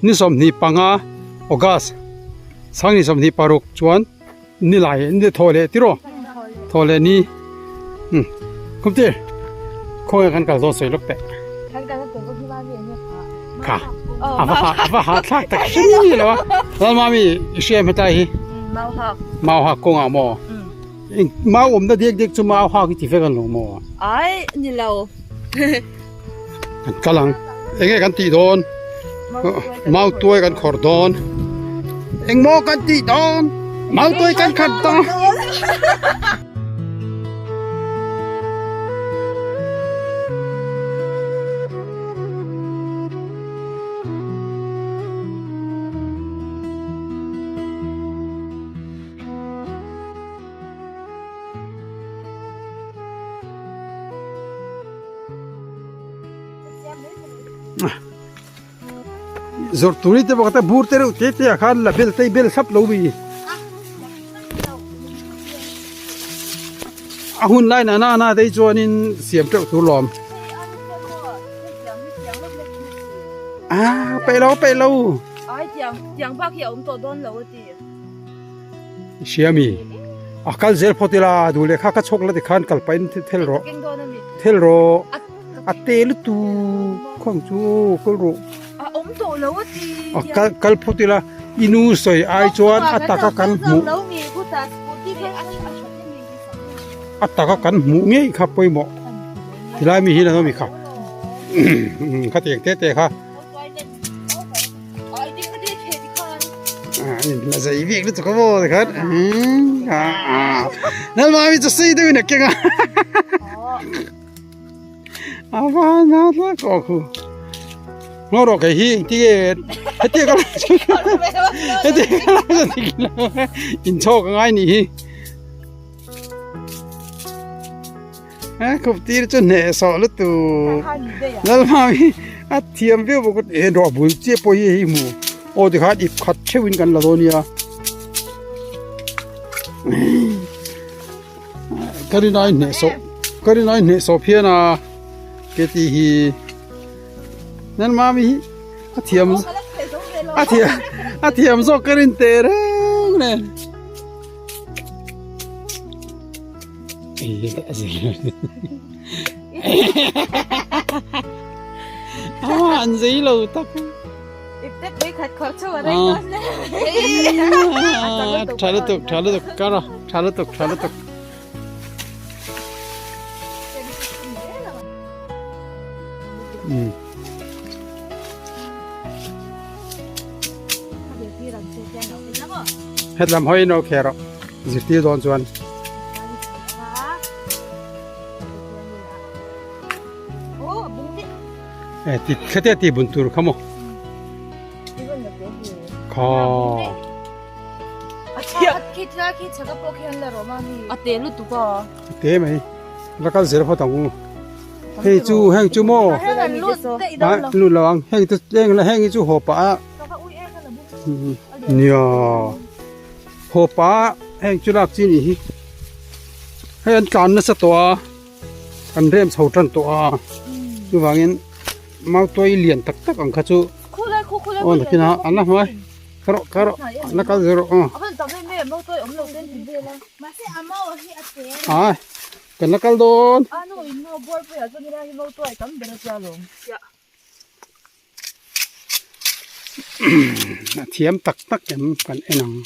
Ni 25 August sang ni 26 chuan ni lai ni thaw leh tiraw thaw leh ni um khumtir khawnge kan kal dawn sawi lawk teh kha a va ha a va ha thlak tak hrim ni lo a Lalmami i hria em hetlai hi mau hak kawngah maw mau awmna dek dek chu mau hak i ti vek alawm maw ai ni lo Kan kal ang. Enge kan tih dawn? Mau tuai kan khawrh dawn. Engmaw kan tih dawn? Mau tuai kan khat dawn. Zawrh turi te bawk a bur te reuh te te ah khan la bel te bel thlap lo mi a hun lai na na na te chuanin siam teuh tur lawm a peih lo peih lo ai tiang tiang bak hi a awm tawh dawn lo a ti Hria mi a kal zel phawt ila duh leh kha ka chhawk la tikhan kal pahin thel rawh thel rawh a te lutuk khawng chu kal rawh a awm tawh lo a ti a kal kal phawt ila i nu sawi ai chuan a taka kan hmuh a taka kan hmuh ngei kha pawimawh tilai mi hi la mi kha khatiang te te kha. La zei bik lutuk a maw tikhan Lalmami chu sei deuhin a keng a a va han a thlak aw khu ngaw rawh kei hi engtin nge hetiang ka hetiang ka la chuan dik lo inchhawk a ngai nih hi a khup tir chu hnehsawh lutuk Lalmami a thiam viau bawk a eh rawh bul chiah pawh hi hei hmu aw tikhan ip khat theuh in kan la dawn nia ka rin ai hnehsawh ka rin ai hnehsawh phian a ke tih hi Lalmami hi a thiam a thiam a thiam zawk ka rin teh reng nen. An zei lo tak. Tha lutuk, tha lutuk, kar a, tha lutuk, tha lutuk. Hetlam hawi in okay rawh zirtir dawn chuan. E ti khate ti bun tur kha maw. Kha. A te lutuk a. Te mai. La kal zel phawt ang u. Hei chu heng chu maw. Lut lo ang. Heng te heng la heng hi chu haw pah a. Nia. Haw pah a heng chu lak chi nih hi. Hei an tlan nasa tawh a. An rem chho tan tawh a. Chuvangin mautuai lian tak tak ang kha chu. Aw nakinah an la hnuai. Ka rawh ka rawh la kal zel rawh aw. Ai kan la kal dawn. A thiam tak tak em kan en ang.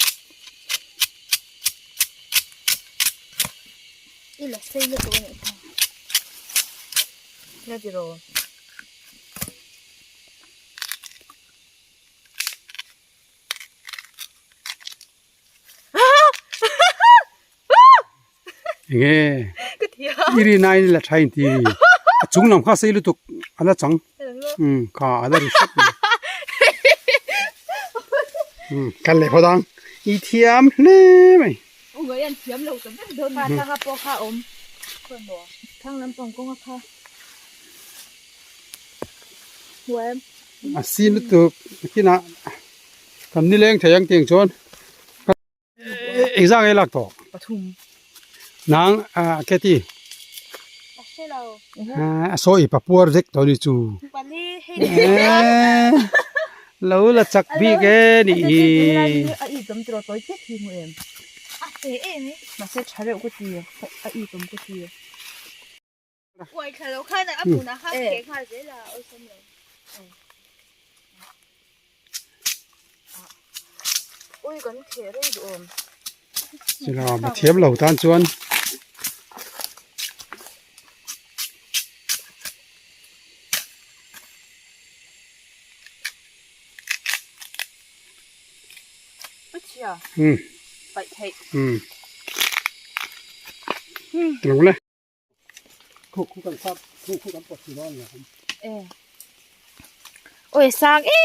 Enge i rin aiin la tha inti a ni a chung lam kha sei lutuk a la chang umm kha a la ri hrep mai umm kal leh phawt ang i thiam hle mai. A sin lutuk kinah kan nileng thei ang tiang chuan engzah nge lak tawh pathum nang a Katy a sawi papuar vek tawh ni chu pali hei Lo la chak bik e nih hi. A i awm tiraw tawi tep hi hmu em? A te em e. Mahse tha reuh ka ti a i awm ka ti. Uai thla lo khan a hmunah khan ke nghal zel a awlsam lo. Ui kan theh rei duh awm. Chila ma thiam lo tan chuan. Lo le. Oi sang e.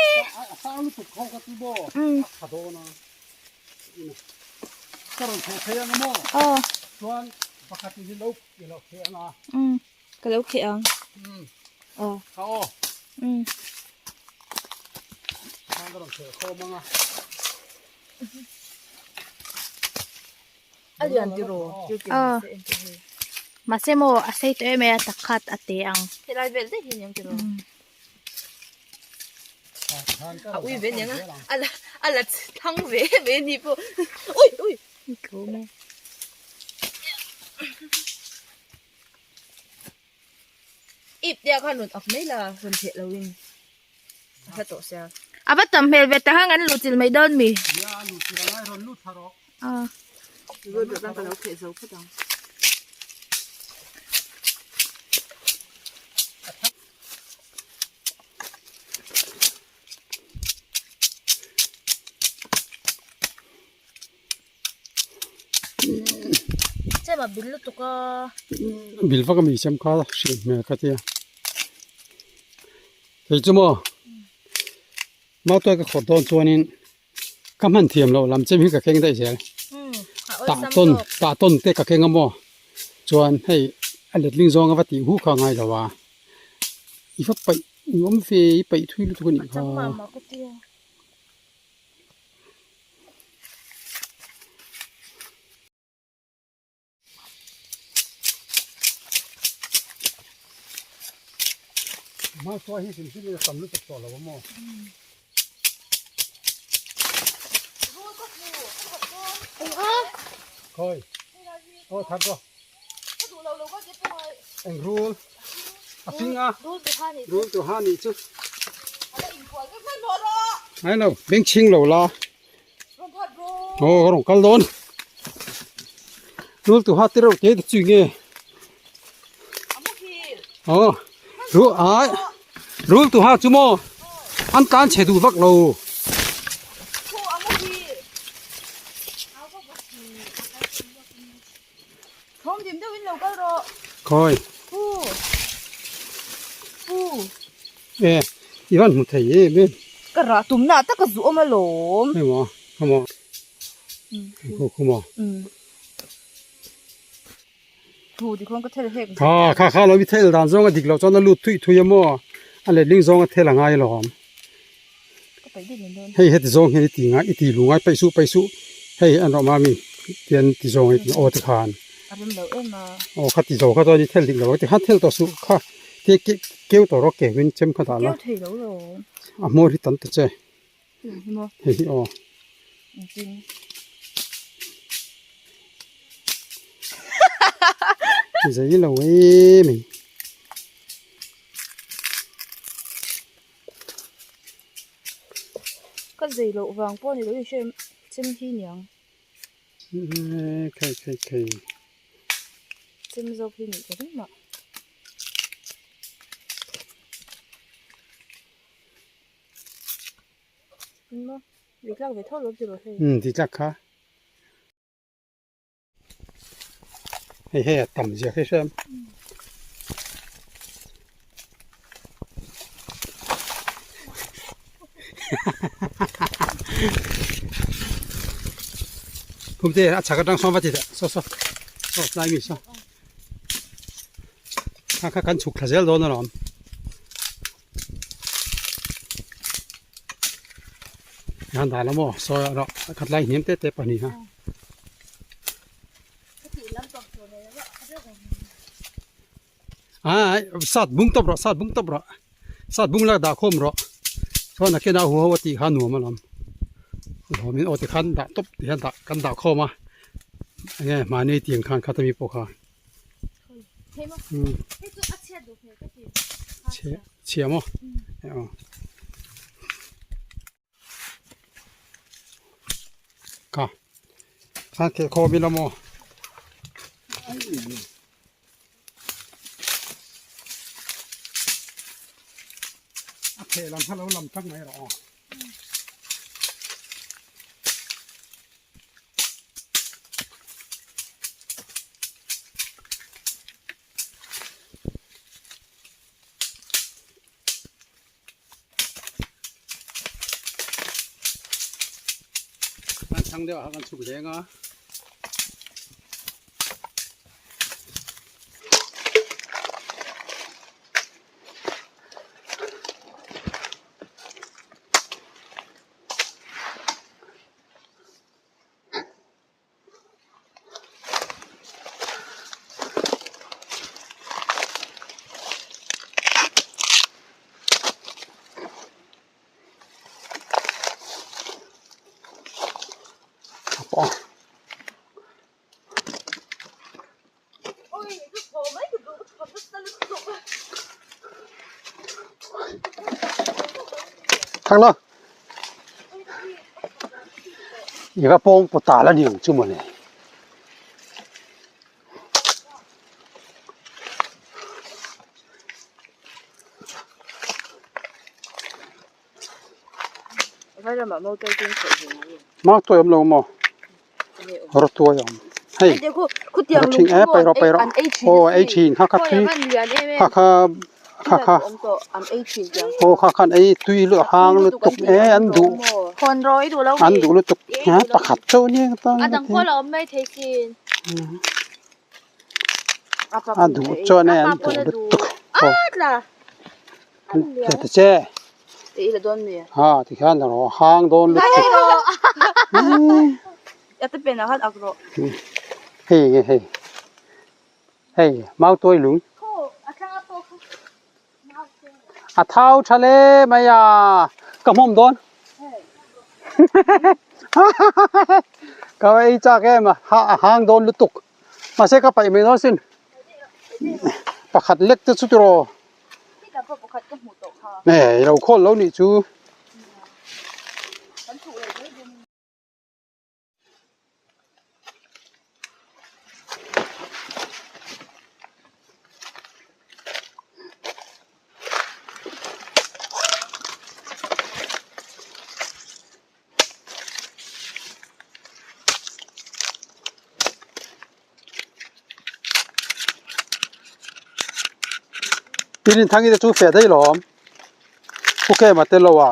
Ka lo kheh ang. Aw. A lian tiraw Aw mahse maw a sei tawh em em a takhat a te ang. Helai vel daih hi aniang tiraw. A ui ve aniang a la a la thlang ve ve ni pawh ui ui. Tlawm e. Ip te ah khan rawn ak mai la rawn theh lo in. A hla tawh sia. A va tam hmel ve ta hang an luh chilh mai dawn mi. Nia a luh chilh angai rawn lut thla rawh. Aw. Road ah khan ka lo kheh zo phawt ang. Chem a bil lutuk a. Bil vak a mi chem kha hriat hmel ka tia. Kei chu maw mautuai ka khawrh dawn chuanin ka hman thiam loh lam chem hi ka keng daih zel. Tah tawn tah tawn te ka keng a maw chuan hei a letling zawng a va tih hu kha a ngai lo a. I va paih i awm ve i paih thui lutuk a nih kha. Hmaichhuah hi hrim hrim in a tam lutuk tawh lo a maw? Khawi aw that rawh eng rul a hring a rul tu ha nih chu ngai lo beng chhing lo la aw ka rawn kal dawn rul tu ha te reuh te te chu nge aw rul ai rul tu ha chu maw an tlan chhe duh vak lo. Thawm dim deuh in lo kal rawh. Khawi. Pu. Pu. E, i van hmu thei em em. Ka rah tum na tak a zu awm alawm. Hei maw, kha maw. Khu khu maw. Thu ti khawn ka thel hek. Kha kha kha lo i thel dan zawng a dik loh chuan a lut thui thui a maw. A letling zawng a thel a ngai alawm. Hei heti zawng hian i ti ngai i ti lu ngai paih suh paih suh hei an rawh mami tian ti zawng hi aw ti khan aw kha ti zo kha chuan i thel dik lo ti khan thel tawh suh kha te ke keu tawh rawh keu in chem kha dah la a hmawr hi tam ta che hei hi aw. Zei lo em em. Ka zei loh vang pawh ni lo in hre chem hi niang. Khei khei khei. Chem zawk hi nih ka ring mah. Maw ditlak ve tho lo ti rawh hei. Ditlak kha. Hei hei a tam zia hre hrem. Phumte a chak atang sawn va ti teh saw saw saw tlai mi saw kha kha kan chhuk thla zel dawn alawm. An dah lo maw sawi ah rawh a khat lai hniam te te pahnih ha. Ai sat bung tawp rawh sat bung tawp rawh sat bung la dah khawm rawh. Chuan nakinah hu ho a tih kha nuam alawm. Hlawmin aw tikhan dah tawp ti hian dah kan dah khawm a enge mahni tiang khan kha tami pawh kha. Chhia maw? Aw. Ka khan theh khawm ila maw? A theh lam kha lo lam tak mai rawh aw. An thlang deuh ah khan chhuk leng a. Thang lo. I va pawng pawt ta la ni ang chu mawle. Mautuai awm lo maw? Rawtuai a awm. Hei rawthing e paih rawh paih rawh aw ei thin kha kha tui kha kha kha kha aw kha khan ei tui luh hang lutuk e an duh an duh lutuk a pakhat chauh ania ka tan a duh chuan e an duh lutuk aw. Heti che. Ha tikhian a rawh hang dawn lutuk. Hei nge hei. Hei mau tuai lung. A thau tha le mai a. Ka hmawm dawn. Ka ei chak em a a hang dawn lutuk. Mahse ka paih mai dawn sin. Pakhat lek te chu tiraw. Nge i lo khawl lo nih chu. Tin thang hi te chu feh daih lawm pu kem a tello a.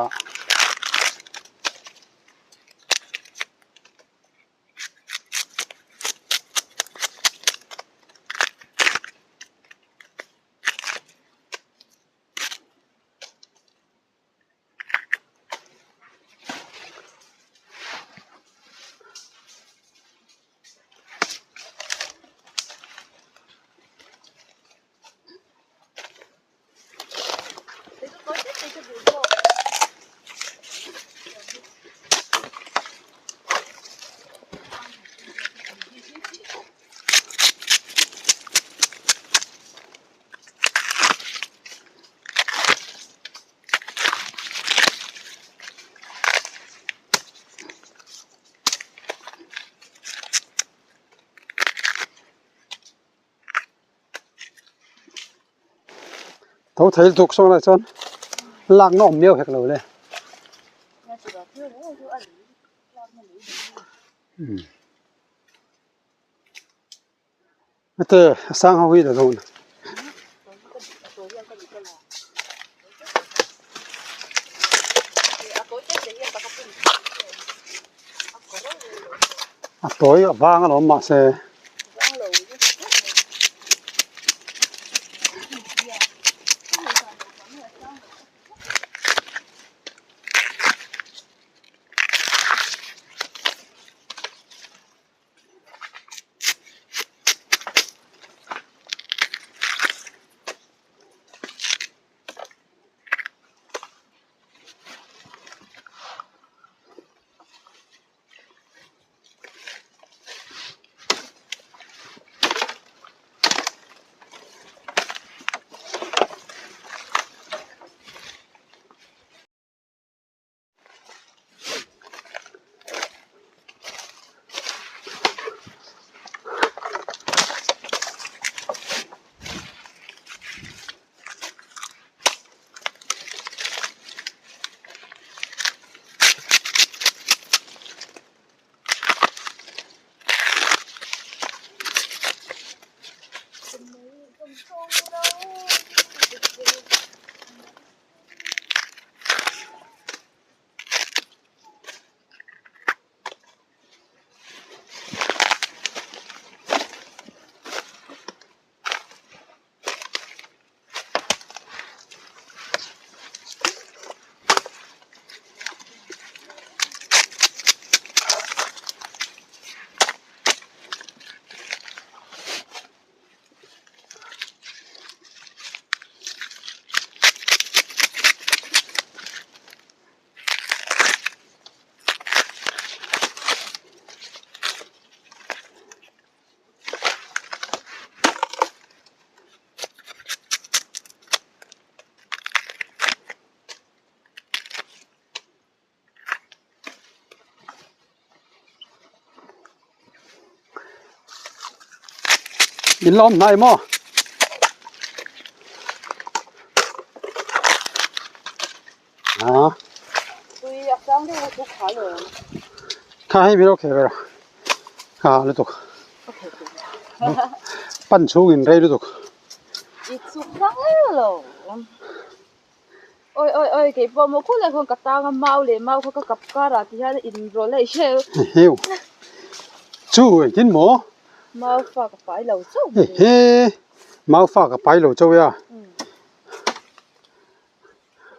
Tho thei lutuk sawn ah chuan lak na awm miau hek lo le. Hete a sang ho hi la dawn. A tawi a vang alawm mahse. In la awm hnai maw? Kha hei min lo khel ber a, kha lutuk pan chhungin rei lutuk. Oi oi oi kei pawh maw khulai khawn ka tang a mau leh mau kha ka kap kar ah ti hian a in rawlh a i hreu. Heu chu engtin maw? Mau fa ka pai lo chauh. Ehe mau fa ka pai lo chauh e a.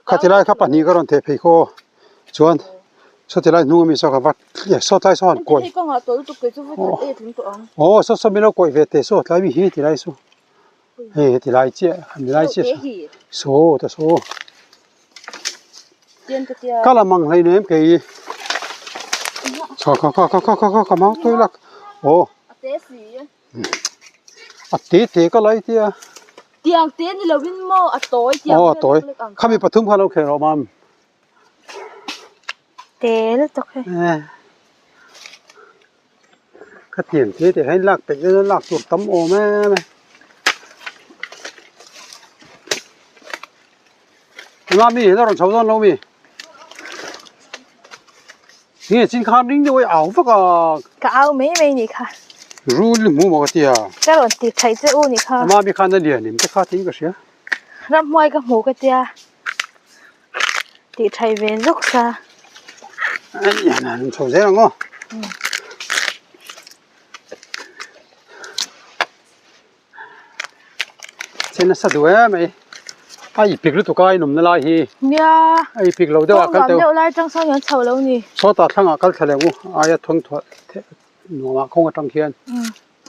Khati lai kha pahnih ka rawn theh phei khaw chuan sawti lai hnung ami saw ka va saw tlai saw han kawi aw saw saw min lo kawi ve teh saw tlai mi hi ti lai saw hei heti lai chiah han ni lai chiah saw ta saw ka la mang hlei nem kei kha kha kha kha kha kha ka mau tawi lak aw. A te te ka lai tia. Tiang te ni lovin maw a tawi tiang Aw a tawi. Khami pathum kha lo khel rawh mam. Te lutuk he. Eh. Ka tiang te te hian lak peih na lak tur tam awm em e. Mami la rawn chho dawn lo mi. Nge chin khan ring deuh a au vak a. Ka au mai mai ni kha. Rul i hmu maw ka tia. Ka rawn ti thaih che u ni kha. Mami khan a lian em te kha tiin ka hria. Ramhuai ka hmu ka tia. Tih thaih ve zuk sa. A lian a rawn chho zel ang aw. Che nasa duh em mai a ipik lutuk a inawmna lai hi nia a ipik lo deuh ah kal teuh deuh lai atang sawn an chho lo ni sawtah thlangah kal thla leh u aia thawng thuah nuam ah kawng atang khian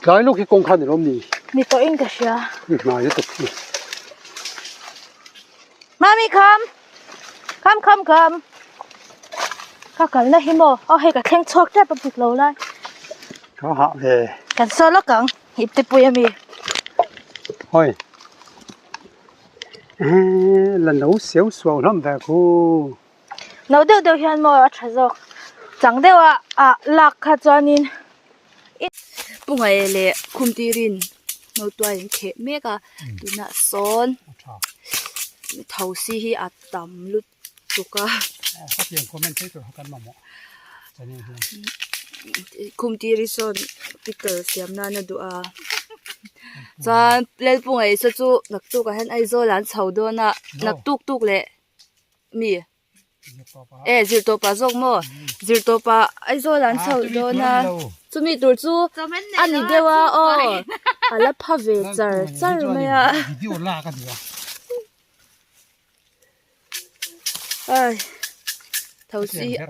tlai lawk hi kawng khan in awm ni ni tawh in ka hria i hnai lutuk hi mami come come come come ka kalna hi maw aw hei ka thleng chhuak tep a pik lo lai ka hah ve kan saw lawk ang. Ip te pui ami. Hoi. Eh, la no siau suau hlawm ve khu. No deuh deuh hian maw a tha zawk. Chang deuh a ah lak kha chuanin Pungai leh khum tirin no tuai an kheh mek a tunah sawn thosi hi a tam lutuk a. Khum tiri sawn pickle siam nan a duh a chuan Lalpungaih saw chu naktuk ah hian Aizawl ah an chho dawn a naktuk tuk leh mi e zirtawp ah zawk maw zirtawp ah Aizawl ah an chho dawn a chumi tur chu a ni deuh a aw a la pha ve char char mai a. Ai tho si a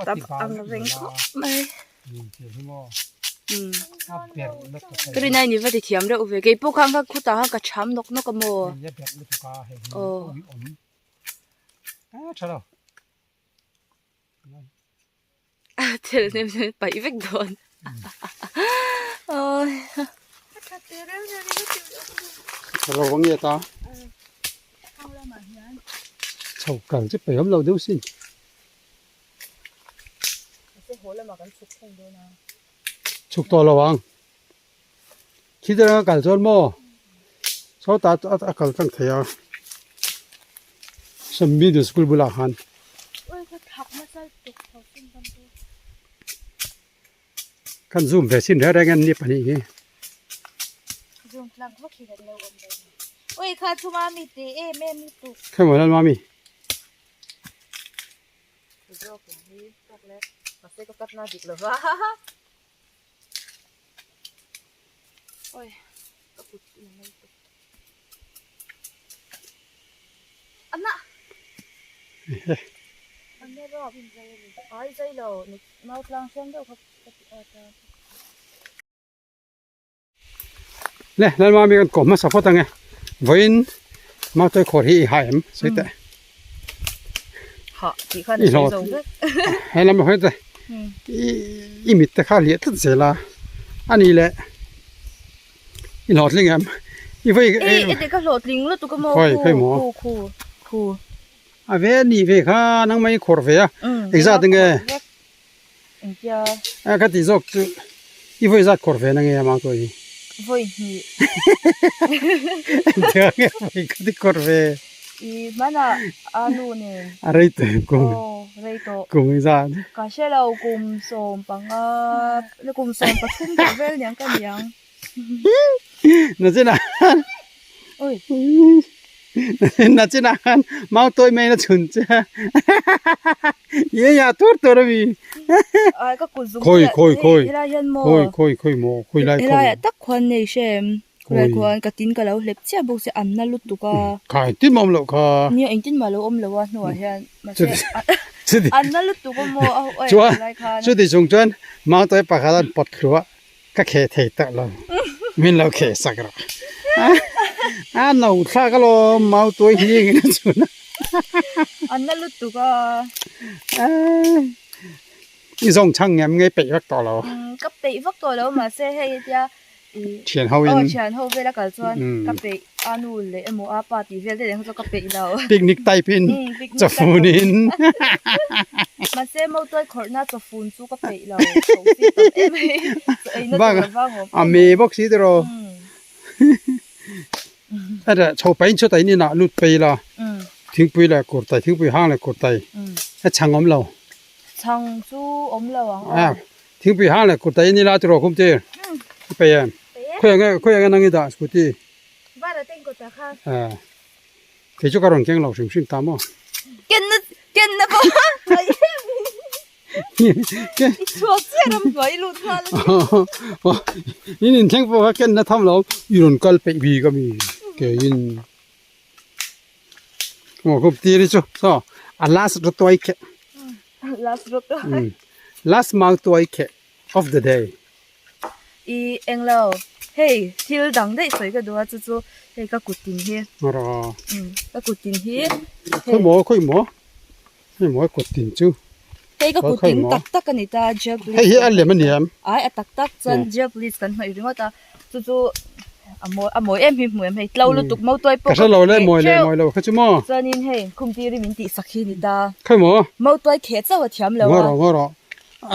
tam ang reng khawp mai ka rin ai ni va ti thiam reuh ve kei pawh khan kha khutah khan ka cham nawk nawk a maw aw. Thil hnem hnem paih vek dawn awi. Ro ang nge ta chho kal chu peih awm lo deuh sin. Chhuk tawh lo ang khi te ranga kal chuan maw sawtah a kal tlang thei a sawm middle school bulah khan. Kan zoom ve chin reng reng a ni pahnih hi. Khawi maw lal mami. Le lalma mi kan kawm hmasa phawt ang e vawiin mautuai khawr hi i ha em sawi teh i hlawt he lam hawi te i mit te kha liah tlat zel a ani leh i hlawhtling em i vawi khawi khawi maw a ve ni ve kha nangmah i khawr ve a engzat enge a ka tih zawk chu i vawi zat khawr ve na nge a mautuai hi. Vawi hnih. Engtiang nge vawi khat i kawr ve? I hmanah a nu nen. A rei tawh em kum? Aw rei tawh. Kum engzat? Ka hre lo kum 15 kum 13 tawh vel niang ka niang. Nachinah khan Oi. Nachinah khan mau tawi mai na chhun che a Ye ya tur tur a mi. Ai ka kut zung Khawi khawi khawi. Helai hian maw. Khawi khawi khawi maw khawi lai khawi. Helai ah tak khuan nei hre em. Khawi khuan ka tin ka lo hlep chiah bawk se an na lutuk a. Kha engtin mah awm loh kha. Nia engtin mah lo awm lo a hnuah hian mahse an na lutuk a maw a Chuan chuti chung chuan mau tawi pakhat an pawt thlu a. Ka kheh thei tak lo, min lo kheh sak rawh. A no thlak alawm mau tuai hling in a chhun a. An na lutuk a. I zawng chhang ngem ngei peih vak tawh lo. Ka peih vak tawh lo mahse hei hetia i Thian ho in. Aw thian ho vel a kal chuan ka peih a nu leh emaw a pa tih vel te nen kha chuan ka peih lo. Picnic type in chawfun in. Mahse mautuai khawrhna chawfun chu ka peih lo tho si tam em mai chaw ei na tur avang awm a me bawk si tiraw heta chho pain chhuat ah in inah lut phei ila thingpui leh kurtai thingpui hang leh kurtai a chhang awm lo chhang chu awm lo ang aw thingpui hang leh kurtai in ila tiraw khum tir i peih em khawiah nge khawiah nge nang i dah scooty Kei chu ka rawn keng lo hrim hrim ta maw? Kenna kenna pawh a em hi. I chhuak chiah ram hnuai i lut nghal a ni. In inthleng pawh kha kenna tham lo i rawn kal peih bik a mi keiin. Maw khup tir hi chu saw a last rawtuai kheh. Last rawtuai. Last mautuai kheh of the day. I englo hei thil dang daih sawi ka duh a chu chu hei ka kut tin hi umm ka kut tin hi khawi maw khawi maw hei maw kut tin chu hei ka kut tin tak tak a ni ta gel polish hei hi a lem a ni em ai a tak tak chuan gel polish kan hnawih ringawt a chu chu a mawi a mawi em hi hmu em hei tlo lutuk mo tuai pawh ka hre lo le mawi leh mawi lo kha chu maw chuanin hei khum tiri min tih sak hi a ni ta khawi maw mo tuai kheh chauh a thiam lo a ngaw rawh ngaw rawh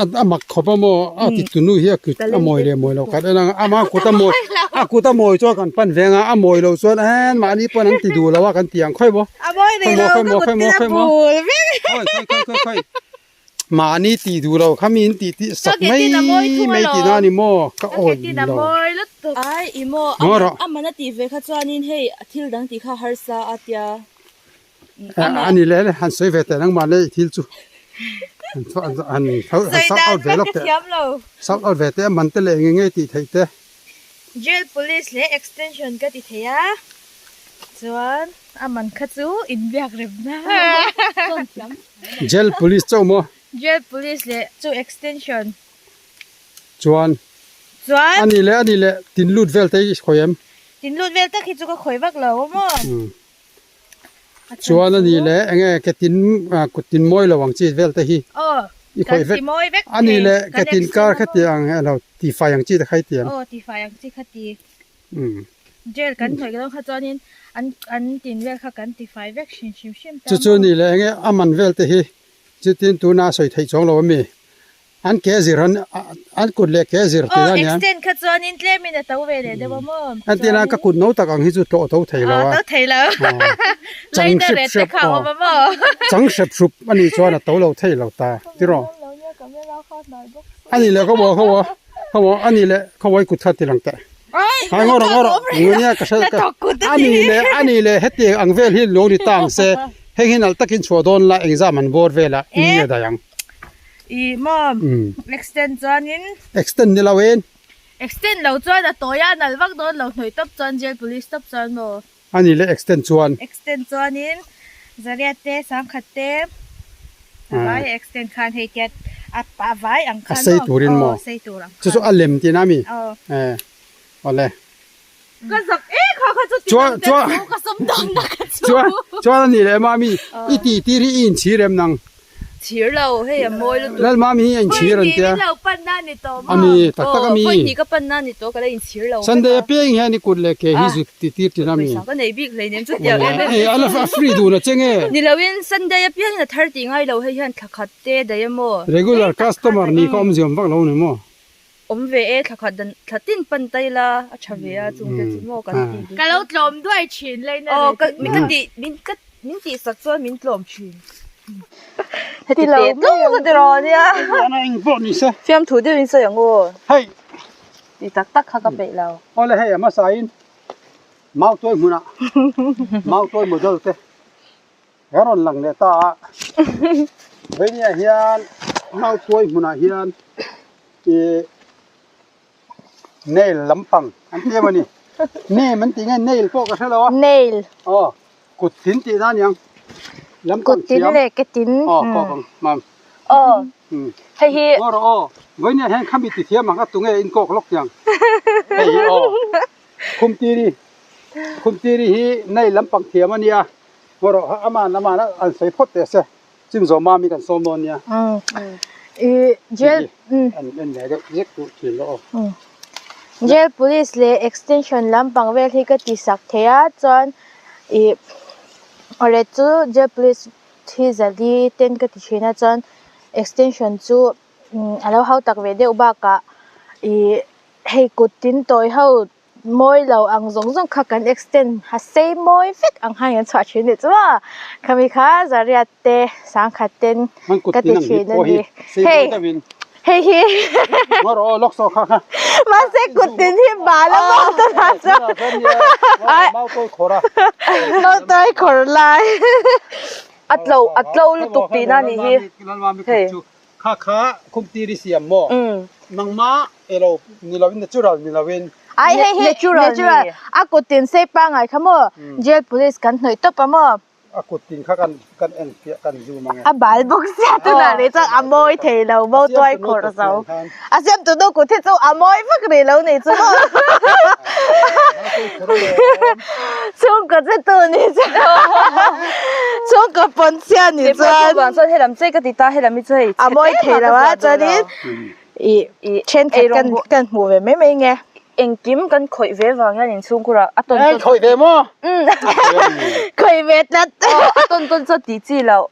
A mak khawp a maw a ti tunu hi a kut a mawi leh mawi lo khat en ang ama kut a mawi a kut a mawi chuan kan pan veng a a mawi lo chuan en mahni pawn an ti duh lo a kan ti ang khawi maw khawi maw khawi maw khawi maw khawi maw khawi khawi khawi khawi mahni ti duh lo kha mi in tih tih sak mai mai tih na a ni maw ka awi lo ai i maw a man a tih ve kha chuanin hei thil dang tih kha harsa a tia A ni le le han sawi ve teh nangmah le i thil chu han han han sort out ve lawk teh sort out ve teh a man te leh eng nge tih theih te. Jail police leh extension ka ti thei a chuan a man kha chu inbiak rem na. Jail police chauh maw? Jail police leh chu extension. Chuan Chuan a ni le a ni le tin lut vel te hi khawi em? Tin lut vel tak hi chu ka khawi vak lo a maw? Chuan a ni le enge ke tin kut tin mawi lo ang chi vel te hi i khawih vek a ni le ke tin kar kha ti ang elo ti fai ang chi te kha i ti ang. Aw ti fai ang chi kha ti. Jail kan hnawih dawn kha chuanin an an tin vel kha kan ti fai vek hrim hrim hrim ta Chu chu ni le enge a man vel te hi chutin tuna sawi theih chuang lo a mi. An ke zir an an kut leh ke zir tih a nia. Aw extend kha chuanin tlemin a to ve leh deuh a maw. An tih lai ka kut no tak ang hi chu tlawh to thei lo a. Aw to thei lo. Chang hrep hrep aw. Chang hrep hrup a nih chuan a to lo thei lo ta tiraw. A nih leh khaw khaw khaw a nih leh khaw i kut kha ti lang teh. Hai ngaw rawh ngaw rawh ngunia ka hre ka a nih leh a nih leh heti ang vel hi lo ni ta ang se heng hi nalh takin chhuah dawn la engzam an bawr velah in nge daih ang. I maw extend chuanin. Extend ni lo in. Extend lo chuan a tawi a nal vak dawn lo hnawih tawp chuan jail police tawp chuan maw. A ni le extend chuan. Extend chuanin zariat te sangkhat te a vai a extend khan hei tiat a a vai ang khan maw. A sei turin maw. Aw sei tur ang khan. Chu chu a lem tihna mi. Aw. Eh awle. Ka zak e kha kha chu ti dang te chu ka sawm dang na kha chu. Chuan chuan a ni leh mami i tih tir hi i inchhir em nang. Chhir lo hei a mawi lutuk. Lal mami hi a inchhir an tia. Vawi hnih min lo pan na ni tawh maw. A ni tak tak a mi. Vawi hnih ka pan na ni tawh ka la inchhir lo. Sunday apiang hian i kut leh ke hi zut ti tir tin a mi. Pawisa ka nei bik hleinem chu tiang em em. Hei a la free dun a che nge. Ni lo in Sunday apiang in a thar tih ngai lo hei hian thla khat te daih a maw. Regular customer ni kha awmziam vak lo ni maw. Awm ve e, thla khat dan thla tin pan ta ila a tha ve a chung te chu maw kan ti duh. Ka lo tlawm duai thin leina Aw ka min ka tih min ka min tih sak chuan min tlawm thin. Heti lo Teh tlawm ka ti rawh nia. Ana eng pawh ni se. Fiamthu deuhin sawi ang aw. Hei. Ti tak tak kha ka peih lo. Awle hei a hmasa in Mautuai hmunah Mautuai model te He rawn lang leh ta a, Veinia hian Mautuai hmunah hian ih nail lampang an ti em a ni. Name an tih nge nail pawh ka hre lo a. Nail. Aw kut tin tih na aniang. Lampang Kut tin leh ke tin. Aw kawk ang mam. Aw hei hi. Ngaw rawh aw Veinia hian khami ti thiam ang a tunge in kawk lawk tiang. Hei hi aw Khumtiri Khumtiri hi nail lampang thiam a nia. Ngaw rawh aman aman a an sawi phawt teh se chim zawh mami kan sawm dawn nia. I jail an en leh deuh zek duh thin rawh aw. Jail police leh extension lampang vel hi ka ti sak thei a chuan ih awle chu jail police hi zali ten ka ti thin a chuan extension chu a lo hau tak ve deuh bakah ih hei kut tin tawi ho. Mawi lo ang zawng zawng kha kan extend a sei mawi vek ang khan kan chhuah thin nih chu maw khami kha zariat te sangkhat ten ka ti thin a ni hei hei hi mahse kut tin hi bal a maw tunah chuan mautuai khawr lai a tlo a tlo lutuk tihna a nih hi hei. Kha kha khumtir i siam maw? Nangmah elo ni loin natural ni loin. Ai hei hi Natural natural ni. a kut tin sei pangai kha maw jail police kan hnawih tawp a maw. A kut tin kha kan kan en fiah kan zoom ang e. A bal bawk sia tunah leh chuan a mawi thei lo bo tuai khawrh zo. A siam tu nu kut hi chu a mawi vak rih lo nih chu maw. Chhungkaw che tu nih chuan chhungkaw pawn chhia nih chuan. Vang chuan helam che ka ti ta helam hi chu hei a mawi thei lo a chuanin ih thenkhat kan kan hmuh ve mai mai nge. Engkim kan khawih ve vang hian inchhungkhurah a tawn tawn. Khawih ve maw? Khawih ve tlat. A tawn tawn chuan tih chi loh.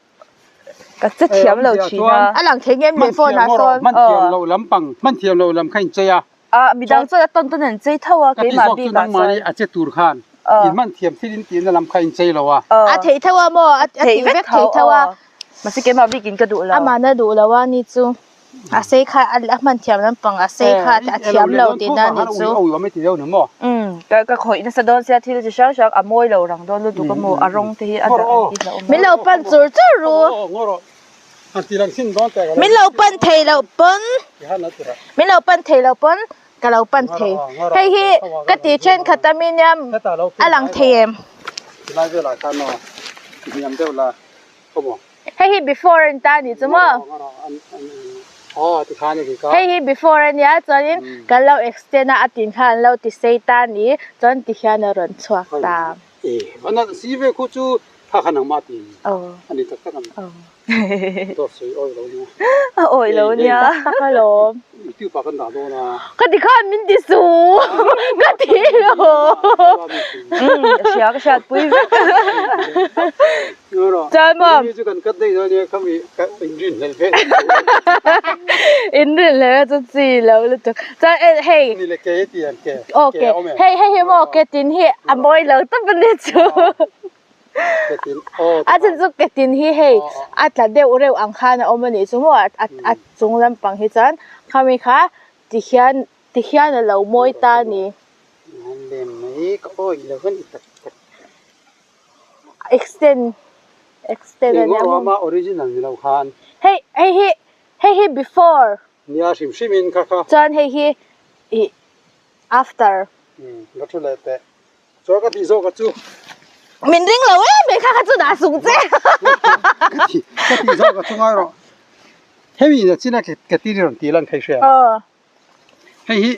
Ka che thiam lo thin a. A lang thei ngem leh phone ah sawn. Hman thiam lo lampang hman thiam lo lam kha inchei a. A midang chuan a tawn tawn an chei tho a keimah bik ah chuan. Ka ti zawk chu nangmahni a che tur khan in hman thiam thil in tihna lam kha inchei lo a. A thei tho a maw? A ti vek thei tho a. Mahse keimah bik in ka duh lo. Amahna duh lo a ni chu. A sei kha a hman thiam lampang a sei kha a thiam lo tihna a ni chu. Ka ka khawih nasa dawn sia thil chi hrang hrang a mawi lo rang dawn lutuk a maw a rawng te hi a dah an tih hlauh awm. Min lo pan chur chur ru. Min lo pan thei loh pawn min lo pan thei loh pawn ka lo pan thei. Hei hi ka ti thenkhat a mi nia a lang thei em? Hei hi before a ni ta a nih chu maw? Hei hi before a nia chuanin kan lo extend a a tin kha an lo ti sei ta a ni chuan ti hian a rawn chhuak ta. A awih lo nia. Tak tak alawm. Ka ti khan min ti su ka ti lo. Umm ka hria ka hriat pui vek. Chuan maw. Inrin hlel chu chi lo lutuk. Chuan hei. Okay hei hei hi maw ke tin hi a mawi lo tawp a ni chu. A chan chu ke tin hi hei a tla deuh reuh ang khan a awm a nih chu maw a chung lampang hi chuan khami kha ti hian ti hian a lo mawi ta a ni. Extend extend a nia maw hei hei hi hei hi before chuan hei hi ih after. Chuan ka tih zawk a chu. Min ring lo em mai kha kha chu dah sung che. Ka tih ka tih zawk a chu ngai rawh. Hemi in a chin a ka ti ri rawn tih lan kha i hria. Aw. Hei hi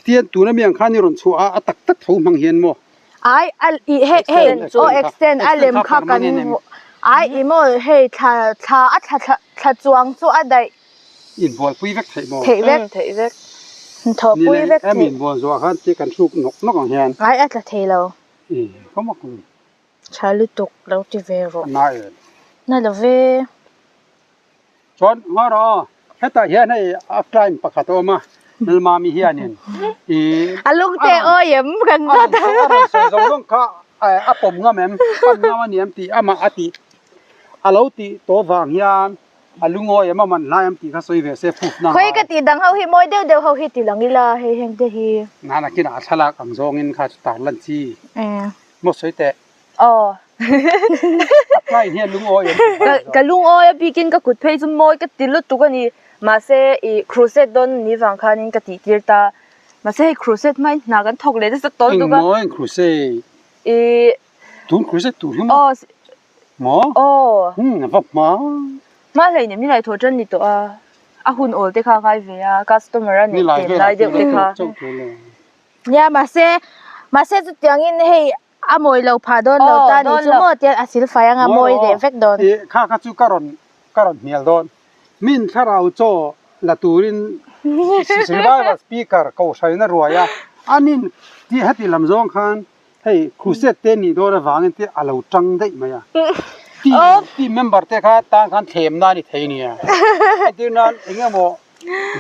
tian tuna mi ang khan i rawn chhuah a a tak tak tho hmang hian maw. Ai a i hei hei aw extend a lem kha kan ai i maw hei thla thla a thla thla thla chuang chu a daih. Inbualpui vek theih maw? Theih vek. Theih vek. Thawhpui vek theih. Ni leh inbual zuah khan ti kan hruk nawk nawk ang hian. Ngai a tla thei lo. I ka mak ni. Tha lutuk lo ti ve rawh. Na em. Na lo ve. Chuan ngaw rawh aw. Hetah hian hei half time pakhat a awm a, Lalmami hianin i A lungte awi em kan a rawn sawi zawng zawng kha a pawm ngam em, pan ngam a ni em tih amah a tih a lo tih tawh vang hian a lungawi em a man hlai em tih kha sawi ve se proof na Khawi ka tih dang ho hi mawi deuh deuh ho hi ti lang ila hei heng te hi. Nana kinah a thlalak ang zawngin kha chu tar lan chi. Maw sawi teh. Aw. A client hian lungawi em tih Ka ka lungawi a bikin ka kut phei chu mawi ka ti lutuk a ni. Mahse i crusade dawn ni vang khanin ka tih tir ta. Mahse hei crusade hmain hna kan thawk leh nasa tawl tuk a. Engmaw eng crusade? I Tun crusade tur hi maw? Aw. Maw? Aw. Hmm a va hma. Hma hleinem ni lai thaw tan ni tawh a. A hun awl te kha a ngai ve a customer a neih tlem lai deuh te kha. Nia mahse mahse chutiangin hei A mawi lo phah dawn lo ta ni chu maw tian a silfai anga mawi leh vek dawn. Ih kha kha chu ka rawn ka rawn hnial dawn. Min thlarau chaw la turin revival speaker ko hraina ruai a, anin ti heti lam zawng khan hei crusade te nih dawn avangin te a lo tang daih mai a. Team team member te kha tan khan thlemna a ni thei nia. Entir nan eng emaw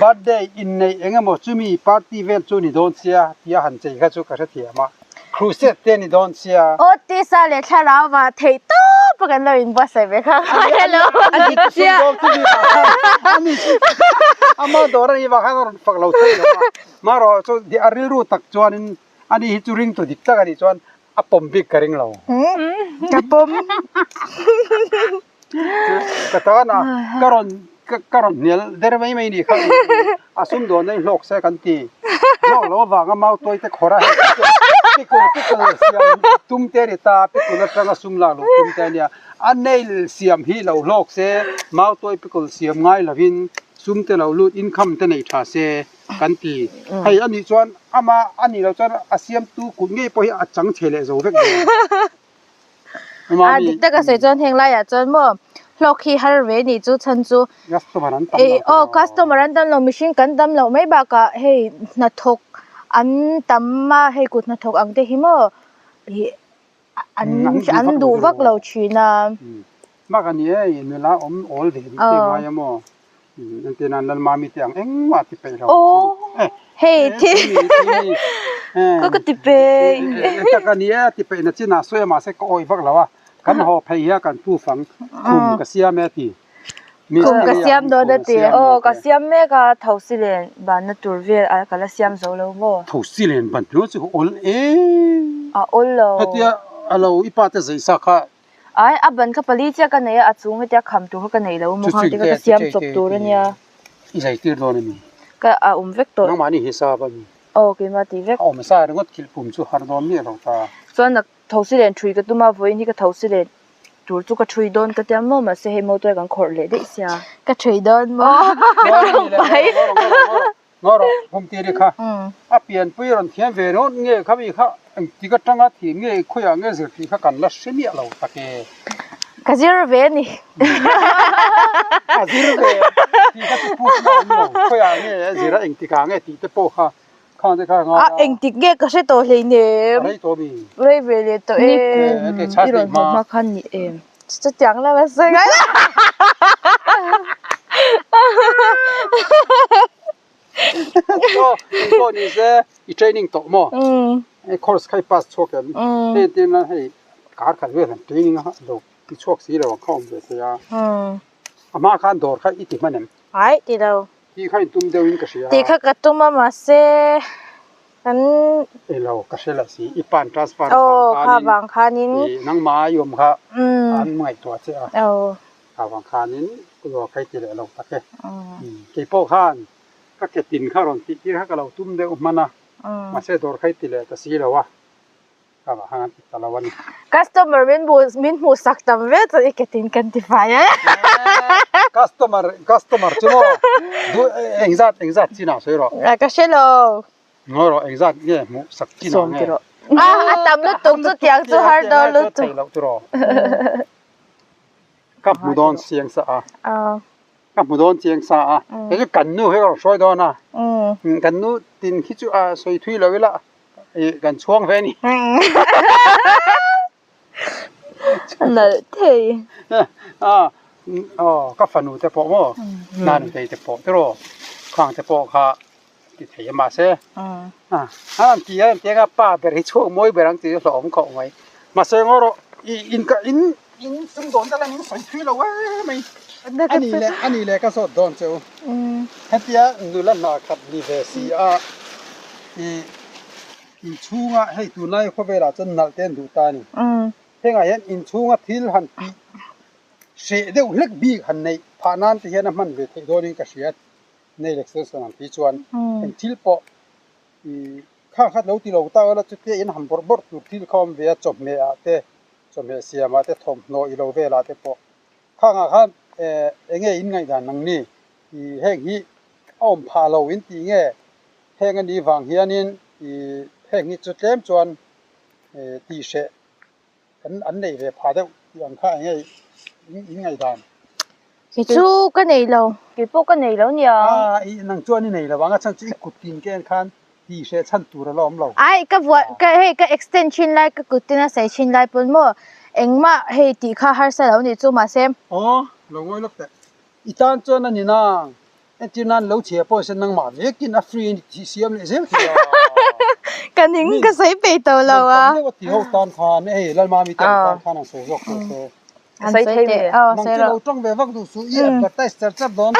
Birthday inneih eng emaw chumi party vel chu ni dawn sia tia han chei kha chu ka hrethiam a, crusade te ni dawn sia. Aw tisa leh thlarau vah theih tawp a kan lo inbuatsaih ve kha kha hello. A dik chiah. Ama dawr a nih vang khan a rawn fak lo thei lo a, marawh chu a rilru tak chuanin ani hi chu ringtu dik tak a nih chuan a pawm bik ka ring lo. Ka pawm. Ka tan a ka rawn ka rawn hnial der mai mai ni kha a sumdawn a hlawk se kan ti hlawk lo avanga mau tawi te khawrh a hei pikul pikul siam tum te a ni ta pikul atanga sum lak luh tum te a nia a nail siam hi lo hlawk se mau tawi pikul siam ngai lovin sum te lo lut income te nei tha se kan ti hei a nih chuan ama a nih loh chuan a siamtu kut ngei pawh hi a chang chhe leh zo vek dawn. A dik taka sawi chuan heng laiah chuan maw hlawk hi har ve nih chu chhan chu ih aw customer an tam lo mihring kan tam loh mai bakah hei hnathawk an tam a hei kut hnathawk ang te hi maw ih an an duh vak lo thin a. Bak a ni e nula awm awl ve duh te ngai a maw Engtin an Lalmami te ang engmah ti peih lo Aw hei thi ka ka ti peih tak a ni e ti peih na chin ah sawi a mahse ka awih vak lo a kan haw phei hi a kan pu fang khum ka siam e ti khum ka siam dawn a ti aw ka siam mek a thosi len banna tur vel a ka la siam zo lo maw thosi len ban tur chu awl e a awl lo hetia a lo i pa te zei sa kha Ai, a ban kha pali chiah ka nei a, a chung hetia kham tur kha ka nei lo maw khang te kha ka siam chawp tur a nia. I zai tir dawn a mi? Ka a awm vek tawh. Nangmahni hi sa a mi? Aw, keimah tih vek. A awm sa ringawt thil pum chu har dawn miah lo ta. Chuan a thosi len thui ka tum a, vawiin hi ka thosi len tur chu ka thui dawn ka tia maw, mahse hei motor kan khawrh leh daih sia. Ka thui dawn maw? Ka rawng pai. Ngaw rawh, hum tir i kha. A pianpui rawn thiam ve rawt nge kha mi kha engtik atanga thim nge khawiah nge zir tih kha kan la hre miah lo tak e. Ka zir ve a ni. A zir ve tih kha chu proof na awm lo. Khawiah nge a zir a engtikah nge tih te pawh kha khang te kha a ngai a. Engtik nge ka hre tawh hleinem. A rei tawh mi. Rei ve leh tawh e. I rawn hmuh hma khan ni em? Chutiang lam a sawi ngai lo. Aw engpawh ni se i training tawh maw? Hei course kha i pass chhuak em? Hei entir nan hei kar khat vel han training a lo ti chhuak si lo ang kha awm ve thei a. A hma khan dawr kha i ti hman em? Ai ti lo. Tih kha in tum deuh in ka hria. Tih kha ka tum a mahse kan. Elo ka hre la si i pan transfer avang khanin. Aw kha vang khanin. Nangmah i awm kha an ngaihtuah che a. Aw. Kha vang khanin dawr kha i ti leh lo tak e. Keipawh khan ka ke tin kha rawn tih tir kha ka lo tum deuh hman a mahse dawr kha i ti leh ta si lo a. Customer min min hmuh sak tam ve chuan i ketin kan ti fai a. Customer customer chu maw duh engzat engzat chinah sawi rawh. Ka hre lo. Ngawi rawh engzat nge hmuh sak chinah nge. A a tam lutuk chu tiang chu har dawn lutuk. Thei loh chu rawh. Ka hmu dawn chiang sa a. Ka hmu dawn chiang sa a. Kei chu kan nu hi ka rawn hruai dawn a. Kan nu tin khi chu a sawi thui lo ila. Ih kan chhuang ve a ni. Nalh thei. A Aw ka fanu te pawh maw nanutei te pawh tiraw khang te pawh kha ti thei a mahse a an ti a an ti anga pa ber hi chhuak mawi ber ang tih chu hlauhawm khawp mai mahse ngaw rawh i in ka in in sum dawn te lang in sawi thui lo em mai ani leh ani leh ka zawt dawn che u hetia nula hna khat ni ve si a i inchhunga hei tunlai khawvelah chuan nalh te an duh ta a ni. Hengah hian inchhunga thil han tih hreh deuh hlek bik han neih phah nan te hian a hman ve theih dawnin ka hria. Nail extension han tih chuan eng thil pawh ih kha kha lo ti lo ta ula chutia in han bawrh bawrh tur thil kha awm ve a, chawhmeh ah te, chawhmeh siam ah te, thawmhnaw ilo velah te pawh khangah khan eh eng nge in ngaihdan ang ni? Ih heng hi a awm phah lo in tih nge heng a nih vang hianin ih heng hi chu tlem chuan eh tih hreh kan an nei ve phah deuh tih ang kha eng nge in ngaihdan. Kei chu ka nei lo. Kei pawh ka nei lo nia. A i nang chuan i nei lo ang a chhan chu i kut tin ken khan tih hreh chhan tur a la awm lo. Ai ka vuah ka hei ka extend thin lai ka kut tin a sawi thin lai pawn maw engmah hei tih kha harsa lo nih chu mahse. Aw lo ngawi lawk teh. I tan chuan a ni nang. Entir nan lo chhia pawh hian nangmah vekin a free in i siam leh zel thei a. Ka ning ka sawi peih tawh lo a. Tam deuh a ti ho tan khan hei Lalmami te ang tan khan an sawi zawk tawh se. An sawi thei teh aw Nang chu lo tawng ve vak duh suh i advertise char char dawn.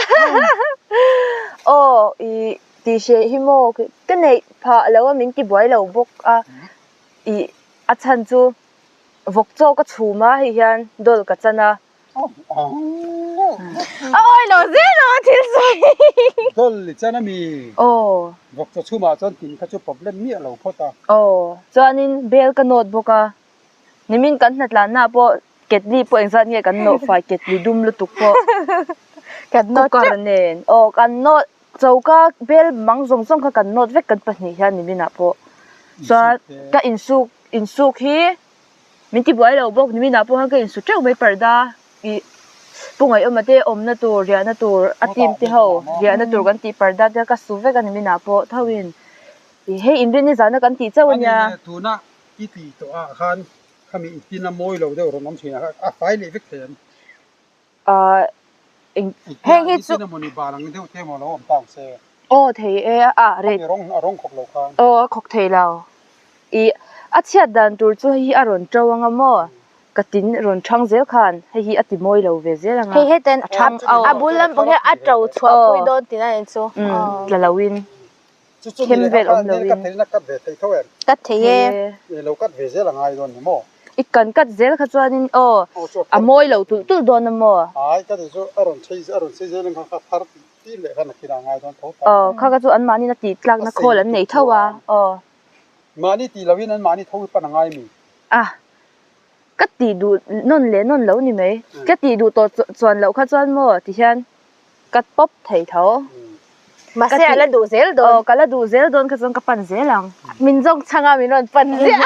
Aw i tih hreh hi maw ka neih phah lo a min ti buai lo bawk a i a chhan chu vawk chaw ka chhum a hei hian dawl ka chan a. A awi lo zel lo a thil sawi. Dawl i chan a mi? Aw. Vawk chaw chhumah chuan tin kha chu problem miah lo phawt a. Aw. Chuanin bel ka nawt bawk a. Nimin kan hnatlanna pawh ketli pawh engzat nge kan nawh fai ketli dum lutuk pawh. Kan nawt teuh. Cooker nen. Aw kan nawt choka bel mang zawng zawng kha kan nawt vek kan pahnih hian niminah pawh. Chuan ka insuk insuk hi Min ti buai lo bawk, niminah pawh khan ka insu teuh mai parda ih Pu Ngaihawma te awmna tur, riahna tur a team te ho riahna tur kan tih parda te ka su vek a niminah pawh tho in ih hei inrin ni zana kan tih chauh a nia. Ani leh tuna i tih tawh ah khan khami i tin a mawi lo deuh rawn awm thin a kha a fai leh vek thei an. Ahh eng heng hi chu I tin a mawni bal ang deuh te emaw lo awm ta ang se. Aw thei e a reh. Khami rawng a rawng khawk lo khan. Aw a khawk thei lo. Ih a chhiat dan tur chu hei hi a rawn to anga maw ka tin rawn thang zel khan hei hi a ti mawi lo ve zel anga. Hei heten a thang a bul lampang hian a to chhuah pui dawn tih na ni chu. Umm tla lo in Chu chu khem ni vel kha awm lo nel ka in. theihna cut ve thei tho em? Cut thei e. E lo cut ve zel a ngai dawn ni maw? I kan cut zel kha chuanin aw Aw chu a a thar mawi lo tulh tulh dawn a maw? Ai ka ti chu a rawn chei a rawn chei zel ang kha kha thar tih tih leh khan a khin a ngai dawn tho ta. Aw kha kha chu an mahni na tih tlakna A sei khawl an lutuk nei tho a chuan. aw. Mahni tih loin an mahni tho hi pan a ngai mi? A ka tih duh nawn leh nawn lo ni mai. Ka tih duh tawh chuan loh kha chuan maw ti hian ka pawp thei tho. Mahse a la duh zel dawn. Aw ka la duh zel dawn kha chuan ka pan zel ang. Min zawng chhang a min rawn pan ziah.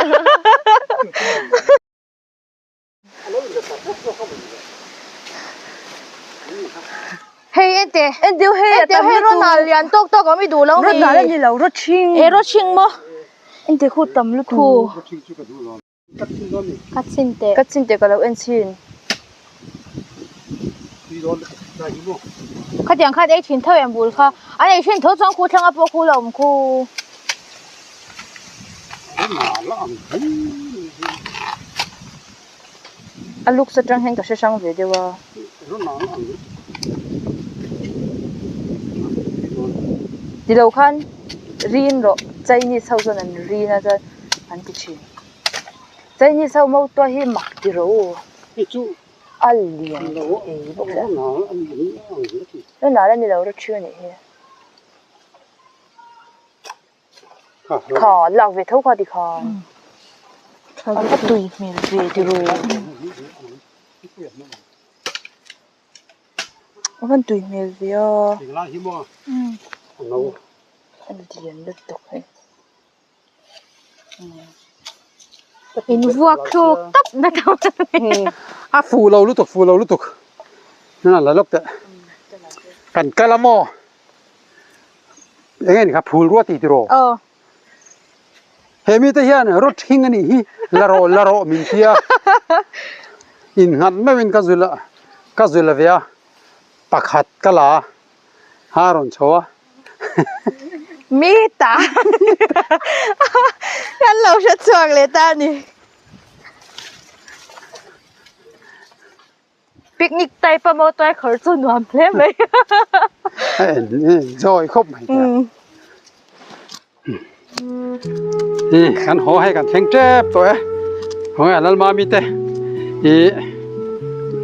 Hei ente. Ente hei a tam Ente hei rawn nal lian tawk tawk awm i duh lo mi. Rawn nal a ni lo raw chhing. E raw chhing maw? Ente khu tam lutuk. Khu. Raw chhing chu ka duh lo. Ka chin dawn ni. Ka chin teh. Ka chin teh ka lo en chhin. Tui dawn lutuk lai hi maw. Khatiang khan ei thin tho em bul kha. An ei thin tho chuan khu thlanga pawh khu la awm khu. A looks atang hian ka hre hrang ve deuh a. Ti lo khan rin rawh Chinese ho chuan an rin a chuan an ti thin. Chinese ho mautuai hi mak ti rawh u. A lian thei bawk sia. Ronald a ni lo rawṭhi a nih hi. Kha lak ve tho kha ti khan a tui hmel ve ti ru a van tui hmel ve a a lian lutuk hei. In vuak thluk tawp na tho a fu lo lutuk fu lo lutuk na la lawk teh kan kal a maw eng nge ni kha phul rua tih tiraw aw he mite hian rawt hing a nih hi la rawh la rawh min tia innghat meuhin ka zul a. Ka zul a ve a, pakhat ka la a, a rawn chho a. Mi ta kan lo hre chhuak leh ta a ni. Picnic type a maw tuai khawr chu nuam hle mai. A enjoy khawp mai te. Hi kan haw hei kan thleng tep tawh e. Haw e Lalmami te i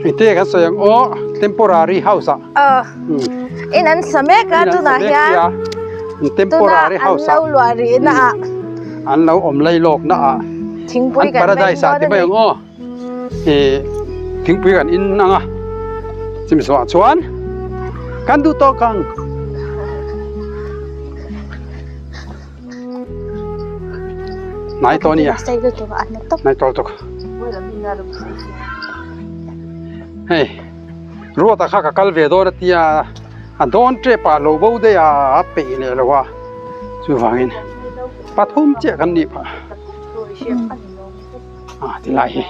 ite kan sawi ang aw temporary house ah. Aw. In an sa mek a tunah hian. Temporary house ah. An lo luah rih na ah. An lo awm lai lawk na ah. Thingpui kan paradise ah ti mai ang aw. I thingpui kan in ang a. Chimi zawh ah chuan kan duh tawk ang. Nai tawh ania. Nai tawh lutuk. Hei ruata kha ka kal ve dawn a tia a dawn tep ah lo bo daih a a peih leh lo a chuvangin pathum chiah kan nih phah a tilai hi.